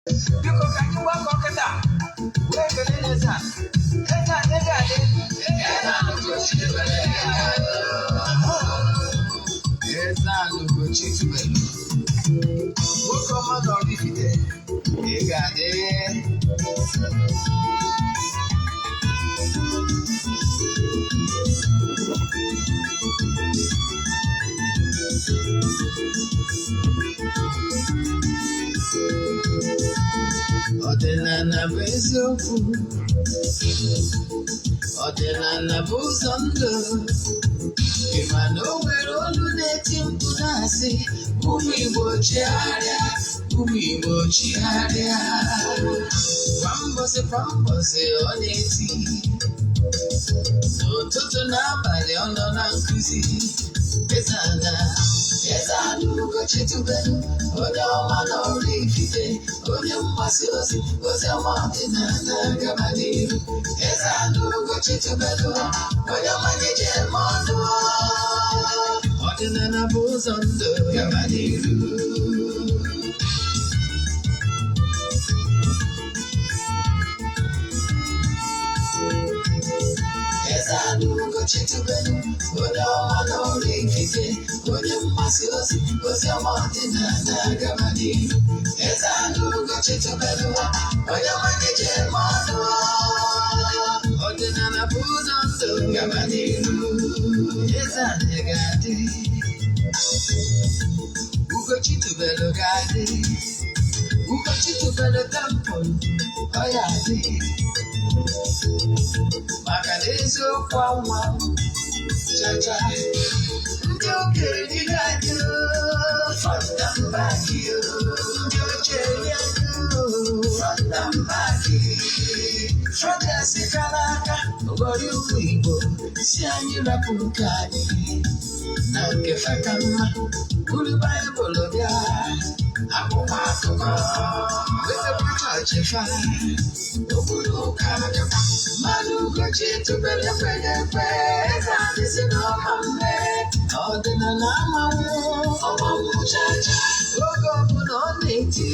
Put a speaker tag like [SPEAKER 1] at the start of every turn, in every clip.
[SPEAKER 1] Biko, ka anyị gbakọ kịta wee kelee Eze a. Eze a, eze a dị. Eze a Ugochi tubelu. Eze a Ugochi tubelu. Nwoke ọma na Oraifite, ị ga-adị. Ọdịnala bụ eziokwu, ọdịnala bụ ụzọ ndụ. Ị ma na o nwere olu na-eti mkpu na-asị, "Ụmụ Igbo, chigharịa, ụmụ Igbo, chigharịa." Kwa mbọsị kwa mbọsị ọ na-eti, n'ụtụtụ n'abalị ọ nọ na nkụzi. Eze ana, Eze ana Ugochi tubelu, onye ọma na Oraifite, onye mgbasa ozi ozi ọma ọdịnala, gaba n'iru. Eze ana Ugochi tubelu, onye ọma na-eji eme ọnụ. Ọdịnala bụ ụzọ ndụ, gaba n'iru. Eze ana Ugochi tubelu, onye ọma na Oraifite, onye mgbasa ozi ozi ọma ọdịnala, gaba n'iru. Eze ana Ugochi tubelu, onye ọma na-eji eme ọnụ. Ọdịnala bụ ụzọ ndụ, gaba n'iru. Eze anyị ga-adị, Ugochi tubelu ga-adị, Ugochi tubelu temple ọ ya adị, maka na eziokwu anwa chacha. Ndị okenye ga-adị, front and back, ndị ochie ya, front and back. Front kara aka ụgọrị ụmụ Igbo si anyị rapụ nke anyị na nke feka mma. Buru Baịbụl bịa, akwụkwọ akụkọ, wetakwa chọọchị fa, okpuru ụka bịakwa. Mmadụ Ugochi tubelu ekweghị ekwe. Eze adịsị n'ọma mme, ọdịnala amanwụ ọmanwụ chacha. Oge ọbụla ọ na-eti,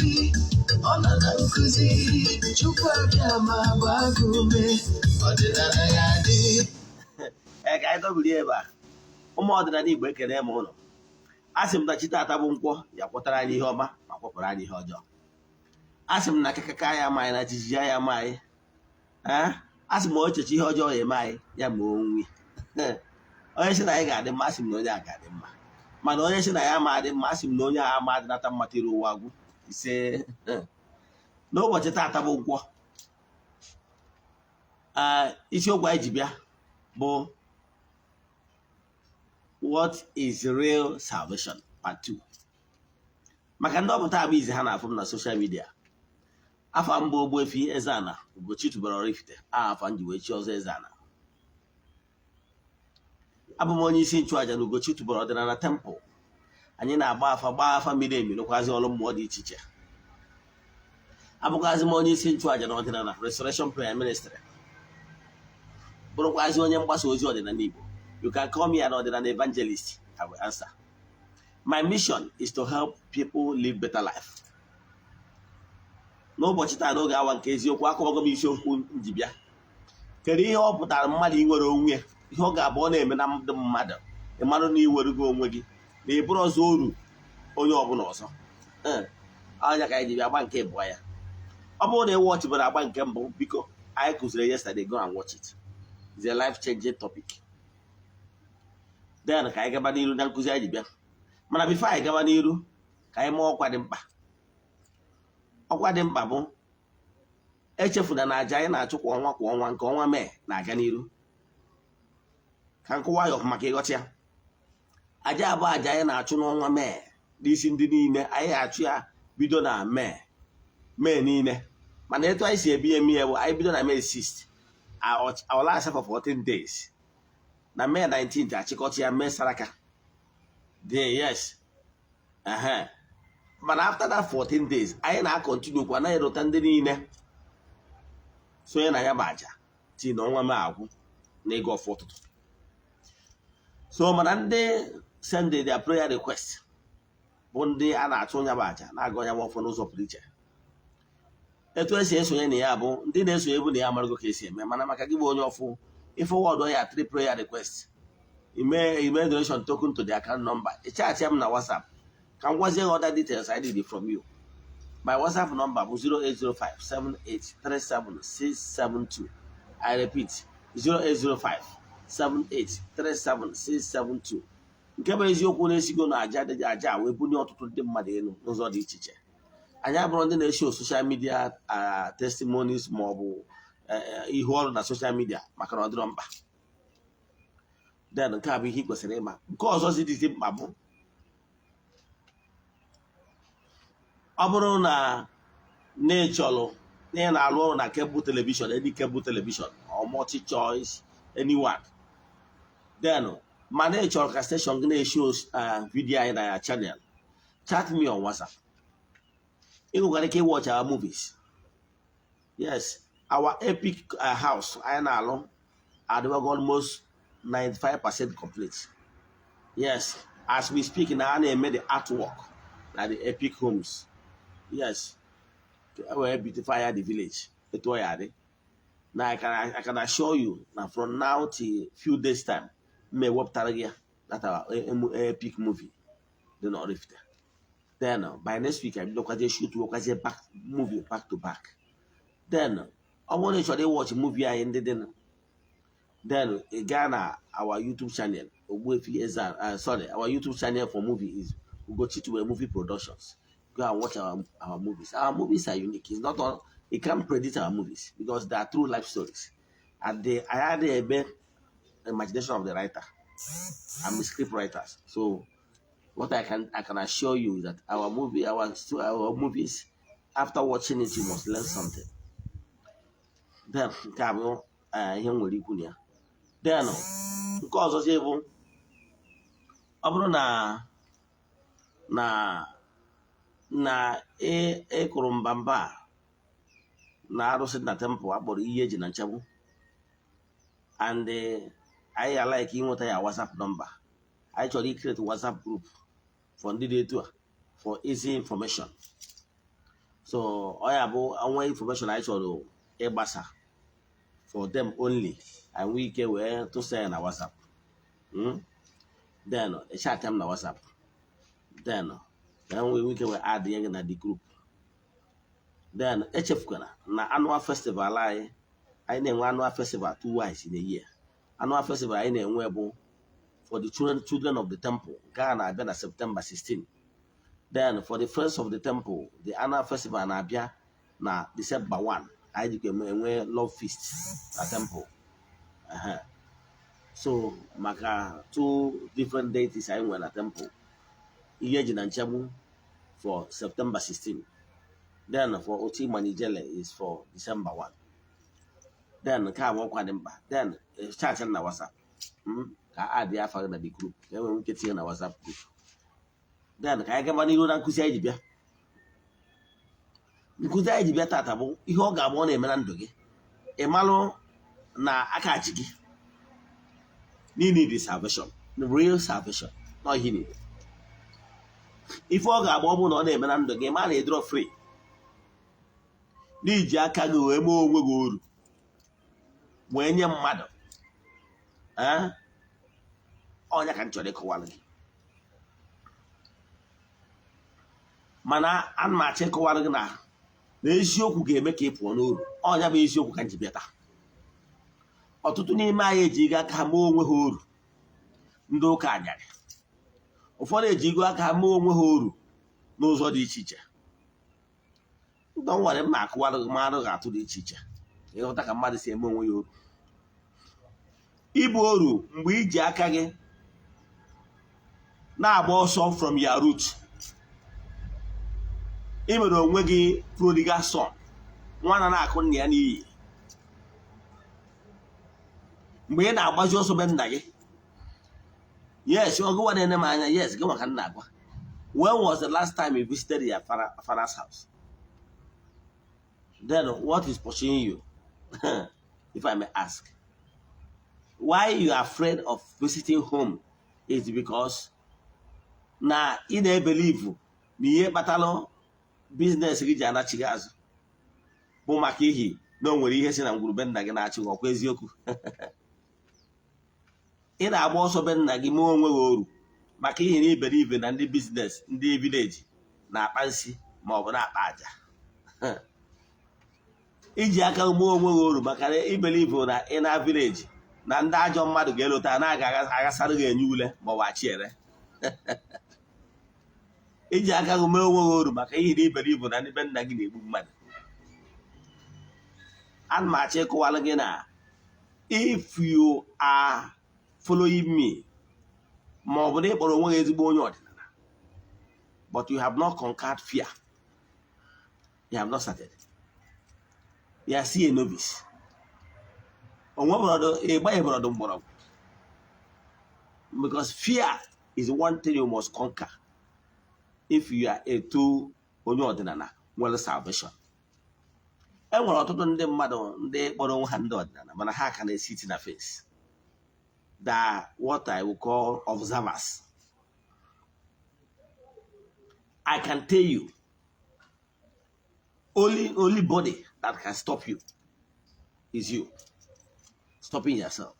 [SPEAKER 1] ọ nọ na nkụzi. Chukwu abịa ma gbaa gị ume, ọdịnala ya dị.
[SPEAKER 2] Ee, ka anyị dọbiri ebe a. Ụmụ ọdịnala Igbo, ekene m ụlọ. A sị m na chi tata bụ Nkwọ ya kwọtara anyị ihe ọma ma kwọpụrụ anyị ihe ọjọọ. A sị m na akịkaka ya ama anyị, na jijiji ya ama anyị. Ee, a sị m o cheche ihe ọjọọ ya eme anyị, ya ma onwe onye sị na anyị ga-adị mma. A sị m na onye a ga-adị mma, mana onye sị na ya ama adị mma, a sị m na onye a ama adịnata mmata iru ụwa gwụ ise. N'ụbọchị tata bụ Nkwọ, ee, isiokwu anyị ji bịa bụ "What is real salvation?" part 2. Maka ndị ọpụta abụ izi ha na-afụ m na social media, afa mbụ Ogbuefi Eze-Ana Ugochi tubelu Oraifite, a afa m ji wee chi ọzọ Eze-Ana. Abụ m onye isi nchụaja na Ugochi tubelu ọdịnala temple. Anyị na-agba afa, gbaa afa miri emi, rụkwazi ọrụ mmụọ dị iche iche. Abụkwazi m onye isi nchụaja na ọdịnala Restoration Prayer Ministry, bụrụkwazi onye mgbasa ozi ọdịnala Igbo. You can call me an ọdịnala evangelist, I will answer. My mission is to help people live better life. N'ụbọchị taa, n'oge awa nke eziokwu, akọwago m isiokwu nji bịa. Kedu ihe ọ pụtara mmadụ inwere onwe ya? Ihe ọ ga-abụ ọ na-eme na ndụ mmadụ, ịmarụ na iwerego onwe gị, na ịbụrụ ọzọ oru onye ọbụla ọzọ. Anya ka anyị ji bịa agba nke ịbụọ ya. Ọ bụrụ na ị watchibere agba nke mbụ, biko, anyị kụziri yesterday, go and watch it. It's a life changing topic. Then ka anyị gaba n'iru na nkụzi anyị ji bịa. Mana before anyị gaba n'iru, ka anyị maa ọkwa dị mkpa. Ọkwa dị mkpa bụ, echefuna na aja anyị na-achụ kwa ọnwa kwa ọnwa, nke ọnwa Mee na-aga n'iru. Ka nkụwa ya ọfụma ka ịghọta ya. Aja abụọ, aja anyị na-achụ n'ọnwa Mee n'isi ndị niile, anyị achụ ya bido na Mee, Mee niile. Mana etu anyị si ebi eme ya bụ, anyị bido na Mee 6, ọla asa for 14 days, na Mee 19 achịkọta ya, mee saraka. Then yes, ehe, mana after that 14 days, anyị na-acontinue kwa na-erota ndị niile sonye na ya bụ aja tii na ọnwa Mee agwụ na ịga ọfụ ụtụtụ. So mana ndị send their prayer request bụ ndị a na-achụ onye bụ aja, na-aga onye bụ ọfọ n'ụzọ pụrụ iche. Etu esi esonye na ya bụ, ndị na-esonye bụ na ya amarago ka esi eme, mana maka gị bụ onye ọfụ, ịforward ya three prayer request, ime donation token to the account number, ịchat m na WhatsApp ka m gwazie gị other details I need from you. My WhatsApp number bụ 08057837672. I repeat, 08057837672. Nke bụ eziokwu, na-esigo na aja dị aja wee bunye ọtụtụ ndị mmadụ elu n'ụzọ dị iche iche. Anyị abụrụ ndị na-eshow social media testimonies ma ọ bụ ihu ọrụ na social media, maka na ọ dịrọ mkpa. Then nke a bụ ihe ị kwesịrị ịma. Nke ọzọ zi dịzi mkpa bụ, ọ bụrụ na na ị chọrọ na ị na-arụ ọrụ na cable television, any cable television or multi choice, anyone, then mana ị chọrọ ka station gị na-eshow video anyị na ya channel, chat me on WhatsApp. Ị nwekwara ike watch our movies. Yes, our epic house anyị na-alụ adịwago almost 95% complete. Yes, as we speak na a na-eme the artwork na the epic homes. Yes, wee beautify the village etu ọ ya adị na I can assure you na from now till few days time, m ewepụtara gị ya, that our epic movie dị na Oraifite. Then by next week, I bidokwazie shoot wekwazie back movie back to back. Then ọ bụrụ na ị chọrọ ịwatch movie anyị ndị dị, then ị gaa na our YouTube channel, Ogbuefi Eze, sorry, our YouTube channel for movie is Ugochi Movie Productions. Go and watch our movies. Our movies are unique. It's not all, you can't predict our movies because they are true life stories and they I had a imagination of the writer. I'm a script writers. So what I can assure you is that our movies, after watching it, you must learn something. Then nke a bụ ihe m nwere ikwu na ya. Then nke ọzọzi bụ, ọ bụrụ na ịkụrụ mbamba a na arụsị na temple akpọrọ ihe eji na nchegbu, and anyị like inweta ya WhatsApp number, anyị chọrọ icreate WhatsApp group for ndị dị etu a for easy information. So ọ ya bụ onwe information anyị chọrọ ịgbasa for them only, anyị nwee ike wee tụsa ya na WhatsApp. Then chat m na WhatsApp, then ka nwee ike wee add ya gị na the group. Then echefukwana na annual festival anyị, anyị na-enwe annual festival twice in a year. Annual festival anyị na-enwe bụ for the children of the temple, nke a na-abịa na September 16. Then for the Friends of the Temple, the annual festival na-abịa na December 1. Anyị jikwa enwe love feast na temple. Ehe. So maka two different deities anyị nwere na temple, ihe eji na nchegbu for September 16, then for Oti Manijele is for December 1. Then nke a bụ ọkwa dị mkpa. Then chat na WhatsApp ka a dị afa gị na the group, ka e nwere ike tinye na WhatsApp group. Then ka anyị gaba n'ihu na nkụzi anyị ji bịa. Nkụzi anyị ji bịa tata bụ ihe ọ ga-abụ ọ na-eme na ndụ gị, ị malụ na aka ji gị niile, salvation, the real salvation, not ihe niile. Ife ọ ga-agba, ọ bụ na ọ na-eme na ndụ gị, ma na ịdịrọ free n'iji aka gị wee mee onwe gị oru wee nye mmadụ. Ee, ọnya ka m chọrọ ịkọwara gị, mana ana m achọ ịkọwara gị na eziokwu ga-eme ka ị pụọ n'oru. Ọnya bụ eziokwu ka m ji bịa taa. Ọtụtụ n'ime anyị ejigo aka ha mee onwe ha oru. Ndị ụka anyarị ụfọdụ ejigo aka ha mee onwe ha oru n'ụzọ dị iche iche. Ndị nwere mma akụwara gị mmadụ ga-atụ dị iche iche, ịghọta ka mmadụ si eme onwe ya oru. Ịbụ oru mgbe iji aka gị na-agba ọsọ from your root, ị mere onwe gị prodigal son, nwa na na-akụ nna ya n'iyi mgbe ị na-agbazi ọsọ be nna gị. Yes, ọgụwa na-ene m anya. Yes, gị maka nna agwa. When was the last time you visited your father's house? Then what is pursuing you, if I may ask? Why you are afraid of visiting home is because na ị na-ebelieve na ihe kpatalụ business gị ji anachi gị azụ. Bụ maka ihi na o nwere ihe si na ngwurube nna gị na-achị gị. Ọkwa eziokwu? Ị na-agba ọsọ be nna gị mee onwe gị oru maka ihe na iberibe na ndị business, ndị village na-akpa nsi ma ọ bụ na-akpa aja. Iji aka mee onwe gị oru maka na iberibe na ị na village na ndị ajọ mmadụ ga-elota na-aga aghasara gị enye ule ma ọ bụ achiere. Iji aka gị mee onwe gị oru maka ihe na iberibe na ndị be nna gị na-egbu mmadụ. Ana m achọ ịkọwara gị na if you are following me, ma ọ bụ na ị kpọrọ onwe gị ezigbo onye ọdịnala, but you have not conquered fear, you have not started, you are still a novice. Onwe bụrọdụ ịgbanyeghị mgbọrọgwụ, because fear is one thing you must conquer if you are a true onye ọdịnala nwere salvation. E nwere ọtụtụ ndị mmadụ ndị kpọrọ onwe ha ndị ọdịnala, mana ha ka na-esi na face that what I will call observers. I can tell you, only body that can stop you is you stopping yourself.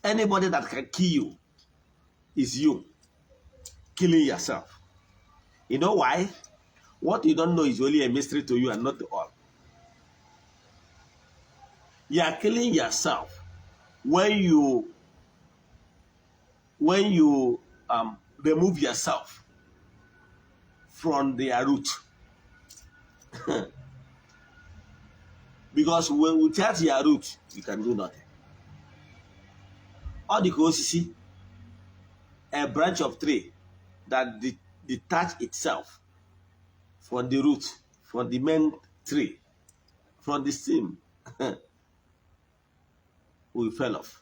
[SPEAKER 2] Anybody that can kill you is you killing yourself. You know why? What you don't know is only a mystery to you and not to all. You are killing yourself when you remove yourself from their root, because when without your root, you can do nothing. Ọ dị ka osisi, a branch of tree that detach itself from the root, from the main tree, from the stem, will fell off.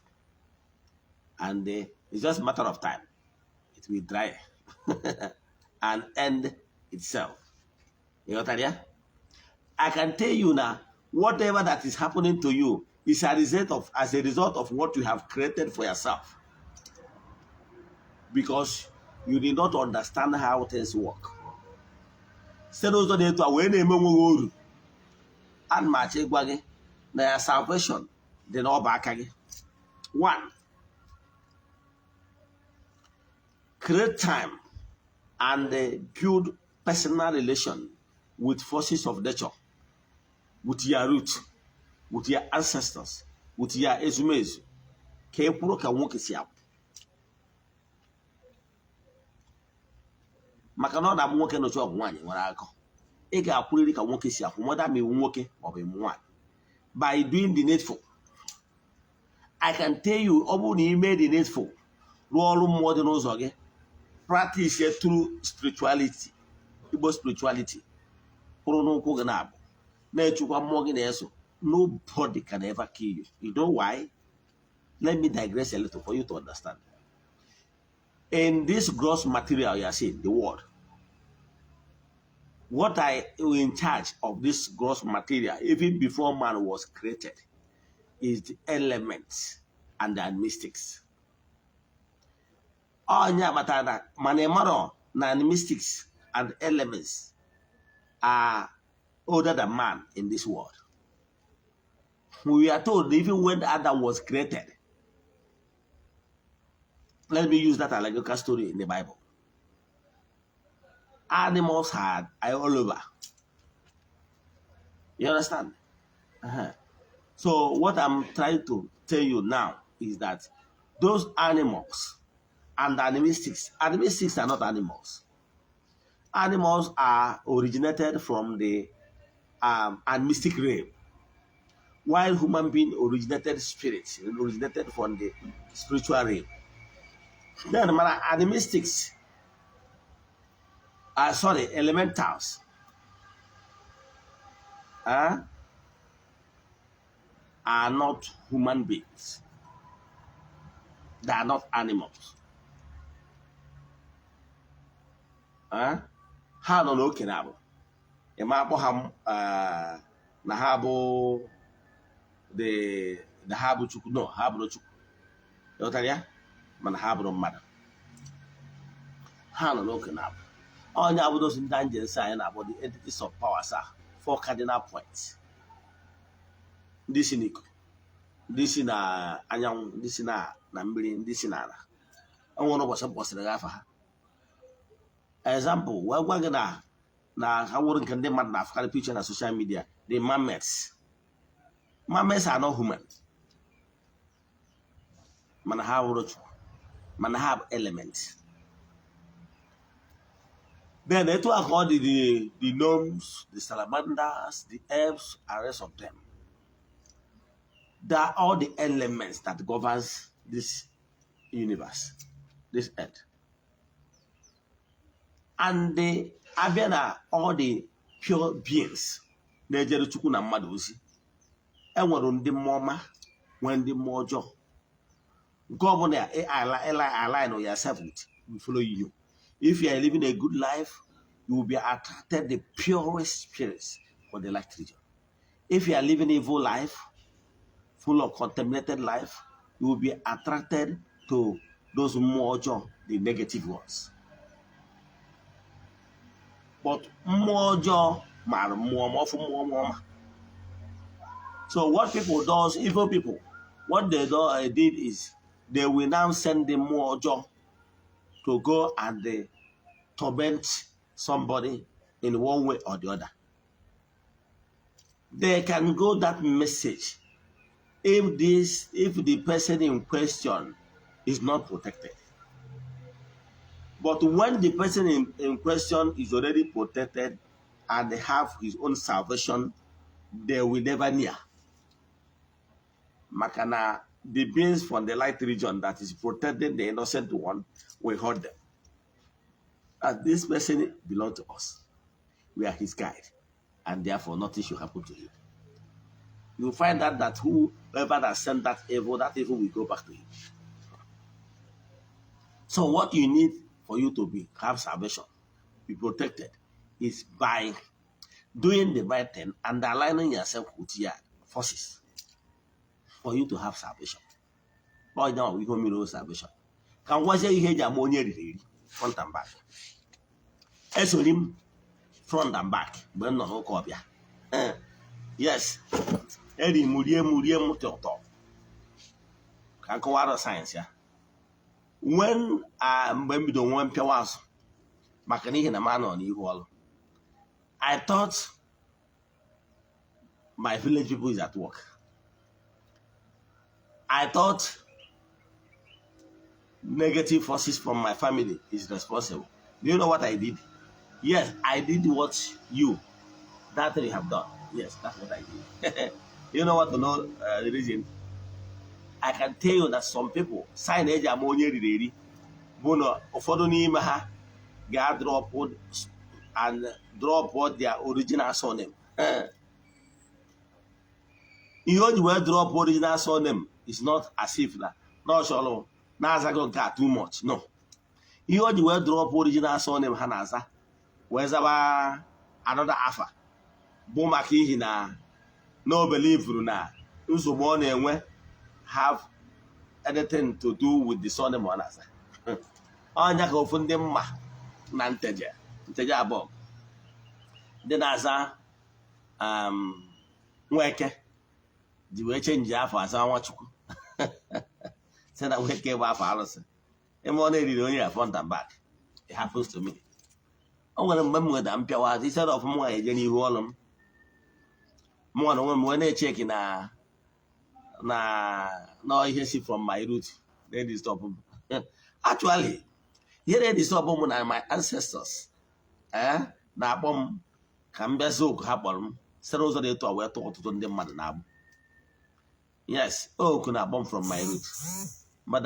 [SPEAKER 2] And it's just a matter of time. It will dry and end itself. You got that, yeah? I can tell you now, whatever that is happening to you is a result of as a result of what you have created for yourself. Because you did not understand how things work. Site n'ụzọ dị etu a wee na-eme onwe gị oru. Ana m achọ ịgwa gị na ya salvation dị n'ọba aka gị. One, create time and build personal relation with forces of nature, with your root, with your ancestors, with your ezumezu, ka ị kwụrụ ka nwoke si akwụ, maka na ọ na-abụ nwoke nọchi ọgụ nwaanyị nwere akọ. Ị ga-akwụrịrị ka nwoke si akwụ, mọda ma iwu nwoke maọbụ iwu nwaanyị, by doing the needful. I can tell you, ọ bụrụ na ị mee the needful, rụọ ọrụ mmụọ dị n'ụzọ gị, practice it through spirituality, Igbo spirituality, kwụrụ n'ụkwụ gị na-abụ na-echukwa mmụọ gị na-eso, nobody can ever kill you. You know why? Let me digress a little for you to understand. In this gross material you are seeing, the world, what I in charge of this gross material, even before man was created, is the elements and the mystics. Onye kpatara na mana ị marọ na mystics and elements are older than man in this world. We are told even when Adam was created, let me use that allegorical story in the Bible. Animals had all over. You understand? Uh-huh. So what I'm trying to tell you now is that those animals and animistics are not animals. Animals are originated from the animistic realm, while human being originated spirits, originated from the spiritual realm. Then mana animistics, sorry, elementals are not human beings. They are not animals. Ha nọ n'oke na abụ ịma akpọ ha na ha bụ the na ha bụ Chukwu. No, ha bụrụ Chukwu, ịghọtara ya? Mana ha bụrụ mmadụ, ha nọ n'oke na abụ onye abụdozi ndị angels anyị na-akpọ the entities of powers a Four cardinal points, ndị si n'ikuku, ndị si na anyanwụ, ndị si na mmiri, ndị si n'ala. O nwere ụbọchị m kpọsịrị gị afa ha, example, wee gwa gị na ha nwere nke ndị mmadụ na-afụkarị picture na social media, the mermaids. Mermaids are not human, mana ha wụrụ Chukwu, mana ha bụ element. Then etu a ka ọ dị the gnomes, the salamanders, the elves and rest of them. They are all the elements that governs this universe, this earth. And the abịa na all the pure beings na-ejere Chukwu na mmadụ ozi, enwere ndị mmụọ ọma, nwee ndị mmụọ ọjọọ. Nke ọbụla align yourself with will follow you. If you are living a good life, you will be attracted the purest spirits for the light region. If you are living evil life, full of contaminated life, you will be attracted to those mmụọ ọjọọ, the negative ones. But mmụọ ọjọọ maara mmụọ ma ọfụ mmụọ ọma. So what people does, evil people, what they did is they will now send the mmụọ ọjọọ to go and torment somebody in one way or the other. They can go that message if the person in question is not protected. But when the person in question is already protected and they have his own salvation, they will never near. Maka na the beings from the light region that is protecting the innocent one will hurt them. As this person belongs to us, we are his guide, and therefore nothing should happen to him. You will find out that whoever that sent that evil will go back to him. So what you need for you to be have salvation, be protected, is by doing the right thing and aligning yourself with your forces for you to have salvation. Ọ now ihe omere salvation. Ka m gwazie ihe eji ama onye riri eri front and back. Esori m front and back mgbe m nọ n'ụka ọbịa. Yes, eri m, rie m, rie m dị ụtọ. Ka m kọwara science ya. When mgbe m bido nwee mpịawa azụ maka n'ihi na m anọ n'ihu ọrụ, I thought my village people is at work. I thought negative forces from my family is responsible. Do you know what I did? Yes, I did what you that you have done. Yes, that's what I did. You know what to know the reason? I can tell you that some people sign eji ama onye riri eri bụ na ụfọdụ n'ime ha ga-drop and drop their original surname. Ihe o ji wee drop original surname is not as if na ọ chọrọ na-azago nke a too much. No, ihe o ji wee drop original surname ha na-aza wee zaba another afa bụ maka ihi na o believeru na nsogbu ọ na-enwe have anything to do with the surname ọ na-aza. Ọnya ka ofu ndị mma na Nteje, Nteje abụọ, ndị na-aza Nweke ji wee change afọ aza Nwachukwu, sị na Nweke bụ afọ arụsị. Ime ọ na-eriri onye ya front and back. It happens to me. O nwere mgbe m nweta mpịawa azụ, instead of m nwa eje n'ihu ọrụ m, mụnwa na onwe m wee na-echeki na ihe si from my root na-edisturb m. Actually, ihe na-edisturb m na my ancestors na-akpọ m ka m bịa oku ha kpọrọ m site n'ụzọ dị etu a wee tụọ ọtụtụ ndị mmadụ na-agbụ. Yes, oku na-akpọ m from my root, but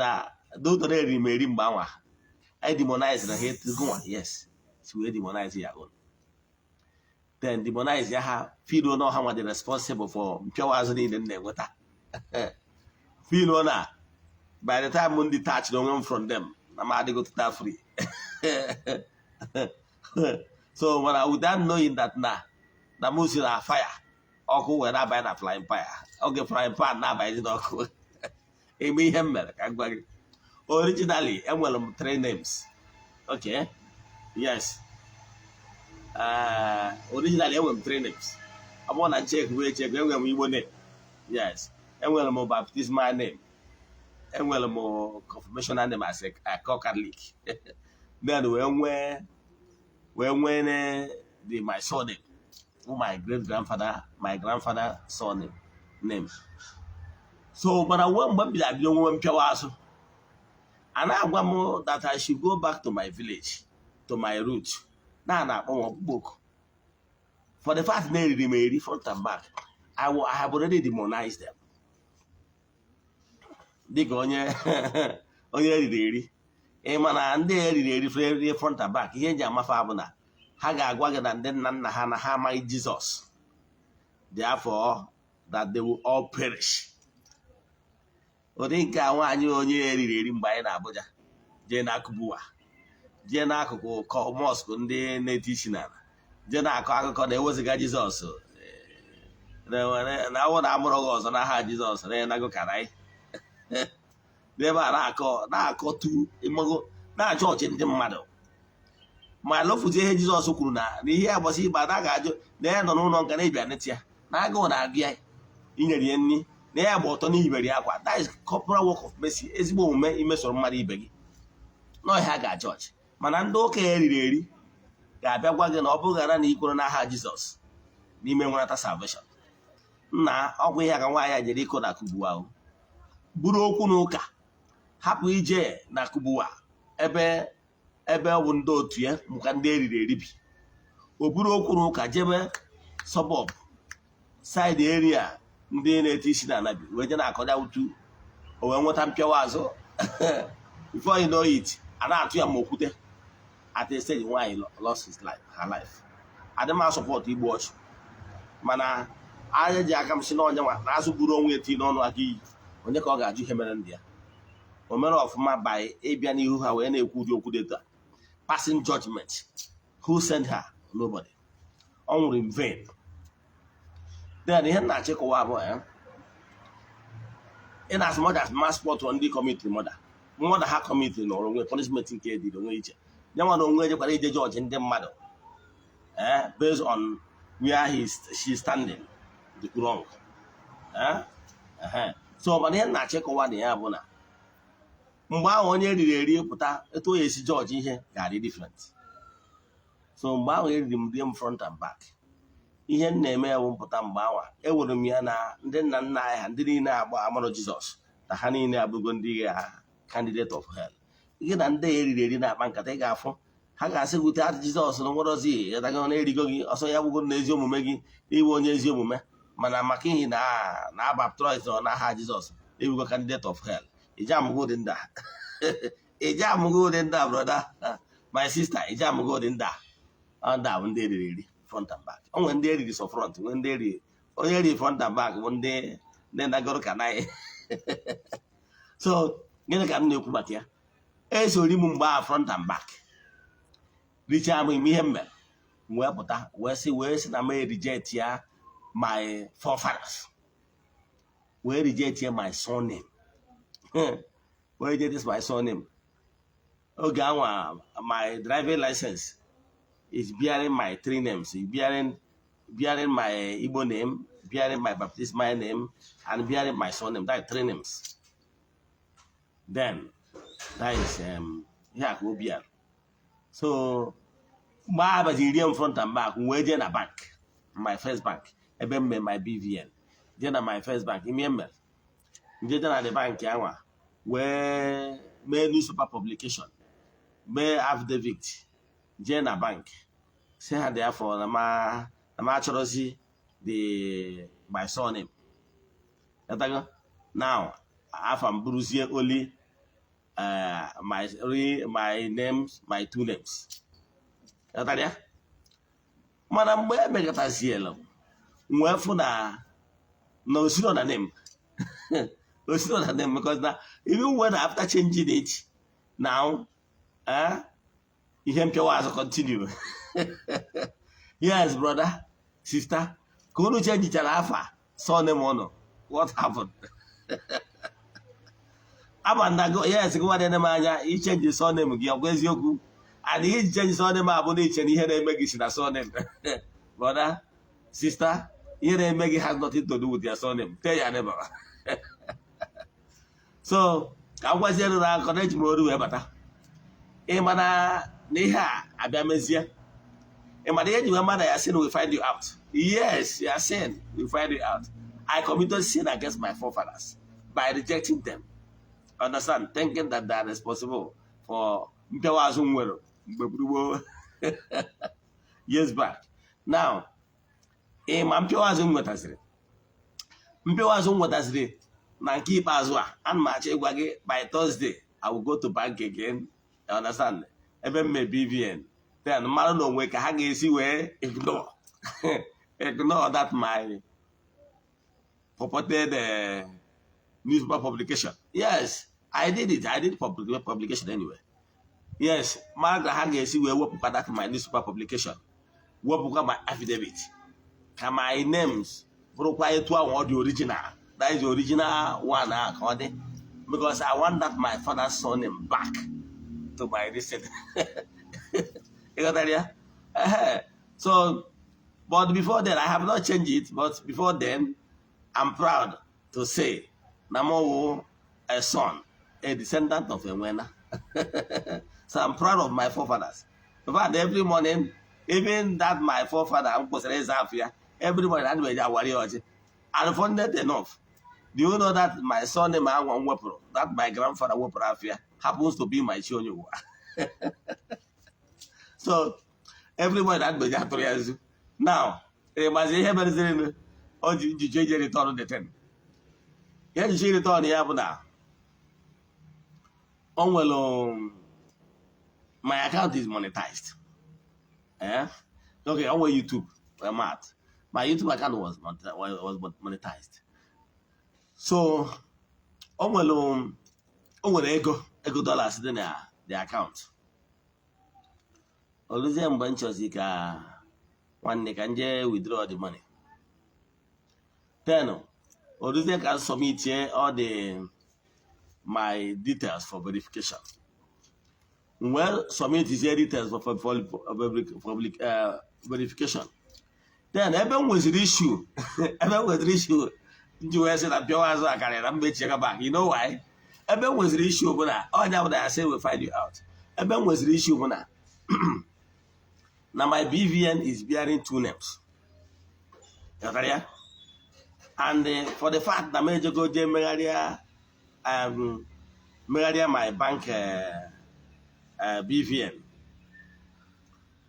[SPEAKER 2] dota na-eri m eri mgbe anwa I demonize na ha etugonwa. Yes, si wee demonize ya own, then demonize ya, ha feel na ọha nwa dị responsible for mpịawa azụ niile m na-enweta, feel na by the time m detach onwe m from them na m adịgo total free. So mana without knowing that na m si na fire ọkụ wee na-abanye na frying pan, oge frying pan na-abanye n'ọkụ eme ihe m mere. Ka m gwa gị, originally enwere m three names, okay? Yes, originally enwere m three names. Ọ bụrụ na nchek wee chek, enwere m Igbo name, yes, enwere m baptismal name, enwere m confirmational name as a Catholic, then wee nwee the my surname, my great grandfather, my grandfather surname name. So mana nwe mgbe m bịara bido nwe mpịawa azụ, a na-agwa m that I should go back to my village, to my root, na na-akpọ m ọkpụkpọ oku. For the fact na eriri m eri front and back, I have already demonized them dịka onye eriri eri. Ị ma na ndị eriri eri eri front and back, ihe eji amafe bụ na ha ga-agwa gị na ndị nna nna ha na ha amaghị Jizọs, therefore that they will all perish. Ụdị nke a nwaanyị onye eriri eri mgbe anyị na Abuja jee na Kubwa, jee n'akụkụ mosque ndị na-eti isi n'ala, jee na-akọ akụkọ na eweziga Jizọs, na awụ na amụrụ gị ọzọ n'aha Jizọs na ịnago ka anyị n'ebe a na-akọ na-akọtu ịmago na-achọ ọchị ndị mmadụ ma lọfụzie ihe Jizọs kwuru na ihe agbasi ịgba na a ga-ajụ na ya nọ n'ụlọ nga na-ebịa neta ya na agụụ na-agụ ya, inyere ya nri, na ya gba ọtọ n'ihibere ya akwa. That is corporal work of mercy, ezigbo omume imesoro mmadụ ibe gị n'ọhịa a ga-ajọ ọchị. Mana ndị ụka ya eriri eri ga-abịa gwa gị na ọ bụghị ghara na ikwere n'aha Jizọs n'ime nwenata salvation. Nna, ọgwụ ihe ka nwaanyị a jere ịkụ na Kubwa ahụ buru okwu na ụka, hapụ ije na Kubwa ebe ebe ọ bụ ndị otu ya maka ndị eriri eri bi. O buru okwu na ụka jebe suburb side area ndị na-eti isi na anabi wee je na-akọda utu, o wee nweta mpịawa azụ. Before you know it, a na-atụ ya ma okwute. At a stage, nwaanyị lost his life, her life. Adị m support igbu ọchụ, mana anya ji aka m si n'ọnya nwa na azụ buru onwe ya tii n'ọnụ aka iyi, onye ka ọ ga-ajụ ihe mere ndị ya? O mere ọfụma by ịbịa n'ihu ha wee na-ekwu ụdị okwu dị etu a, passing judgment. Who sent her? Nobody. Ọ nwụrụ in vain. Then ihe m na-achịkọwa bụ in as much as passport ndị committed murder, murder ha committed nọrọ onwe, punishment nke dịrị onwe iche ya nwa na onwe ejekwara ije judge ndị mmadụ based on where he is, she is standing the wrong. So mana ihe m na-achịkọwa na ya bụ na mgbe ahụ onye eriri eri pụta, etu o esi judge ihe ga-adị different. So mgbe ahụ eriri m rie m front and back, ihe m na-eme ewu mpụta mgbe anwa ewere m ya na ndị nna nna anyị ha, ndị niile agba amarọ Jizọs, na ha niile abụgo ndị ga candidate of hell. Gị na ndị eriri eri na-akpa nkata, ị ga-afụ ha ga-asị gị ute Jizọs na nwerozi yatago na erigo gị ọsọ ya bụgo na ezi omume gị iwe onye ezi omume, mana maka ihi na na abaptize n'aha Jizọs, iwugo candidate of hell. Ije amụgo ụdị ndị a, ije amụgo ụdị ndị a, brother, my sister, ije amụgo ụdị ndị a. Ndị a bụ ndị eriri eri front and back. O nwere ndị eriri so front, nwee ndị eriri, onye eriri front and back bụ ndị nagoro ka naghị. So gịnị ka m na-ekwu maka ya? Esori m mgbe a front and back richaa m ime ihe m mere, wee pụta wee sị na m reject ya my forefathers, wee reject ya my surname, wee reject this my surname. Oge anwa my driving license is bearing my three names, is bearing my Igbo name, bearing my baptismal name, and bearing my surname. That is three names. Then that is ihe a ka obi a. So mgbe a baziri rie m front and back, wee jee na bank, my first bank ebe m mee my BVN, jee na my first bank ime mere nje, jee na the bank anwa wee mee newspaper publication, mee affidavit, jee na bank si ha dị afọ na ma achọrọzi the my surname. Ghọtago? Now afa m bụrụzie only my names, my two names. Ghọtara ya? Mana mgbe emekọtazielu m wee fụ na osiro na name, osiro na name, because na even when after changing it now, ihe mpịawa azụ continue. Yes, brother, sister, ka unu chenjichara afa surname unu, what happened? Ama na go, yes, gị nwa na m anya ichange surname gị, ọ bụ eziokwu? And ihe iji change surname a bụ na iche na ihe na-eme gị si na surname. Brother, sister, Ihe na-eme gị has nothing to do with your surname. Tell your neighbor. So ka m gwazie na akọ na eji m oru wee bata. Ị mana na ihe a abịa mezie, ị mana ihe ji wee mada ya, sin will find you out. Yes, your sin will find you out. I committed sin against my forefathers by rejecting them, understand, thinking that they are responsible for mpịawa azụ m nwere mgbe gburugburu years back. Now, ị ma mpịawa azụ m nwetaziri, mpịawa azụ m nwetaziri na nke ikpeazụ a, ana m achọ ịgwa gị, by Thursday I will go to bank again, you understand, ebe m mee BVN, then mmadụ na onwe ka ha ga-esi wee ignore that my purported newspaper publication. Yes, I did it. I did publication anyway. Yes, mmadụ ka ha ga-esi wee wepụkwa that my newspaper publication, wepụkwa my affidavit, ka my names bụrụkwa etu ahụ ọ dị original. That is the original one ahụ ka ọ dị, because I want that my father's surname back to my recent. Ị ghọtara ya? Ehe. So, but before then, I have not changed it, but before then, I'm proud to say na m wụ a son, a descendant of Enwena. So I'm proud of my forefathers. In fact, every morning, even that my forefather m kwụsịrị ịza afọ ya, every morning ana m eji awari ya ọjị. And funny enough, do you know that my surname ahụ m wepụrụ, that my grandfather wepụrụ afọ ya, happens to be my chi onye ụwa? So every morning ana m eji atụrụ ya nzu. Now, ị mazi ihe mereziri o ji njiji eji return the thing. Ihe njiji return ya bụ na o nwere my account is monetized. Eh? Okay, on YouTube, I'm at. My YouTube account was monetized. So, o nwere ego dollars dị na the account. Oluzie mgbe m chọzi ka nwanne ka m jee withdraw the money. Then, oluzie ka m submit all the my details for verification. Well, submit his details for verification. Then ebe m nweziri issue, ebe m nweziri issue nji wee sị na mpịawa azụ akarị na mmechi aka back. You know why? Ebe m nweziri issue bụ na ọnya bụ na ya say will find you out. Ebe m nweziri issue bụ na my BVN is bearing two names. Ghọtara ya? And for the fact na m ejego jee megharịa my bank BVN.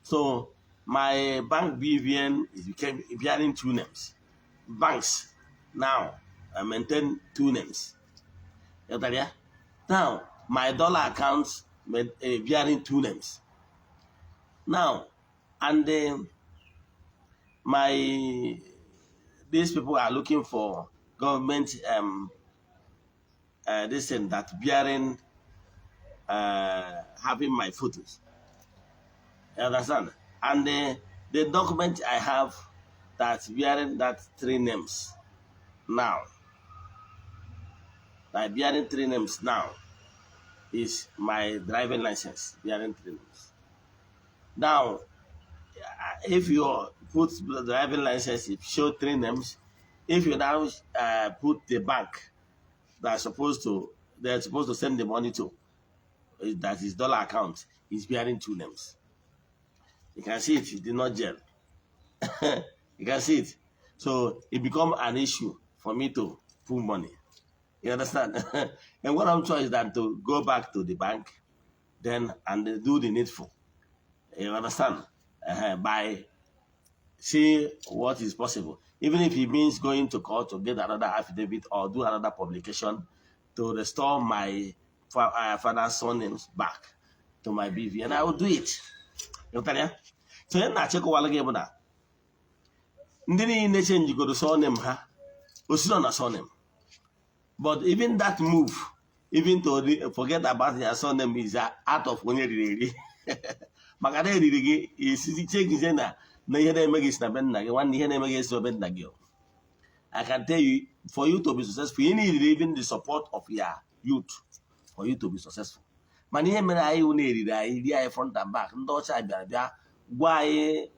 [SPEAKER 2] So my bank BVN is became bearing two names. Banks now maintain two names. Ghọtara ya? Now my dollar accounts bearing two names. Now, and my these people are looking for government this thing that bearing having my photos. You understand? And the document I have that's bearing that three names now, that bearing three names now, is my driving license bearing three names. Now, if you put the driving license, it show three names. If you now put the bank that's supposed to they're supposed to send the money to, that is dollar account, is bearing two names. You can see it, it did not gel. You can see it. So it become an issue for me to pull money. You understand? And what I'm trying is that to go back to the bank, then and do the needful. You understand? By see what is possible. Even if it means going to court to get another affidavit or do another publication to restore my father's surnames back to my BV, and I will do it. You understand? So ihe na-achịkọwala gị bụ na ndị niile changegoro surname ha osiro na surname, but even that move, even to forget about their surname, is out of onye riri eri, maka na eriri gị esizi changezie na ihe na-eme gị si na be nna gị. Nwanne, ihe na-eme gị esi na be nna gị o. I can tell you, for you to be successful, you need even the support of your youth for you to be successful. Mana ihe mere anyị wụ na-eriri anyị rie anyị front and back, ndị ọcha bịara bịa gwa anyị,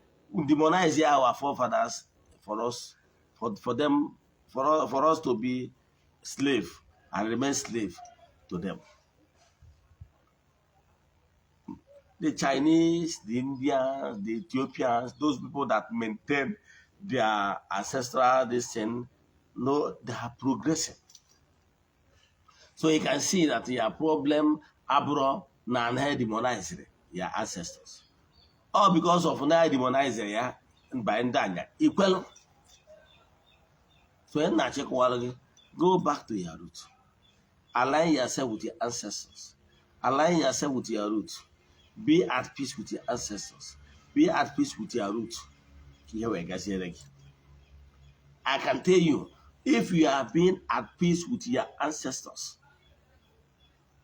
[SPEAKER 2] demonize our forefathers for us. for them for us to be slave and remain slave to them. The Chinese, the Indians, the Ethiopians, those people that maintain their ancestral this thing, no, they are progressing. So you can see that your problem abụrụ na anaghị demonize your ancestors. All because of na demonize ya by ndị anya ikwelu. So ị na-achịkọwara gị, go back to your root. Align yourself with your ancestors. Align yourself with your root. Be at peace with your ancestors. Be at peace with your root. Ka ihe wee gaziere gị. I can tell you, if you are being at peace with your ancestors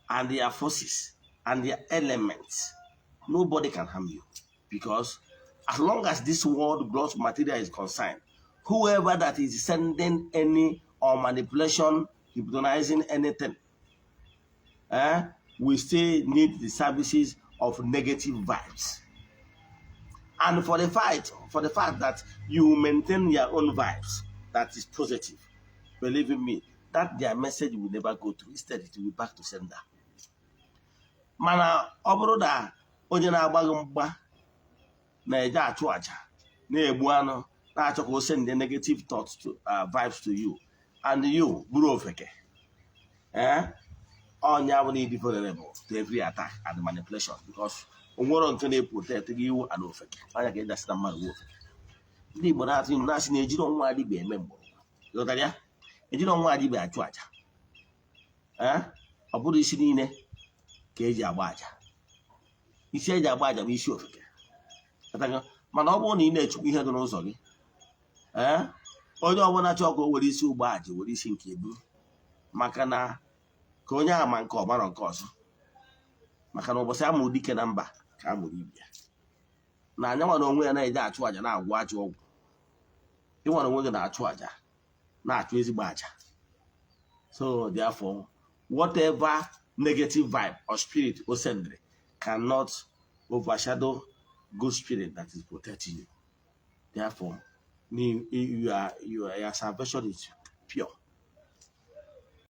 [SPEAKER 2] and their forces and their elements, nobody can harm you. Because as long as this world gross material is concerned, whoever that is sending any or manipulation, hypnotizing anything, we still need the services of negative vibes. And for the fact that you maintain your own vibes that is positive, believe in me, that their message will never go through. Instead, it will be back to sender. Mana ọ bụrụ na onye na-agba gị mgba na-eje achụ aja, na-egbu anụ, na-achọ ka o send the negative thoughts to vibes to you, and you bụrụ ofeke, ọnya bụ na ịdị vulnerable to every attack and manipulation, because onwero nke na-eprotect gị iwu and ofeke anya ka ịdasị na mmadụ nwe ofeke. Ndị Igbo na-atụ ilu na-asị na ejiri ọnwa adịbịa eme mgbọrọgwụ. Ghọtara ya? Ejiri ọnwa adịbịa achụ aja. Ee, ọ bụrụ isi niile ka eji agba aja. Isi eji agba aja bụ isi ofeke. Ghọtago? Mana ọ bụrụ na ị na-echukwu ihe dị n'ụzọ gị, ee, onye ọbụla chọọ ka o were isi ụgbọ aja, were isi nke eburu, maka na ka onye ahụ ma nke ọgbara nke ọzọ, maka na ụbọchị amụrụ dike na mba ka a mụrụ ibia na anyanwa na onwe ya na-eje achụ aja, na-agwọ ajọ ọgwụ. Ịnwere onwe gị na-achụ aja, na-achụ ezigbo aja. So therefore, whatever negative vibe or spirit o sendịrị cannot overshadow good spirit that is protecting you. Therefore, your salvation is pure.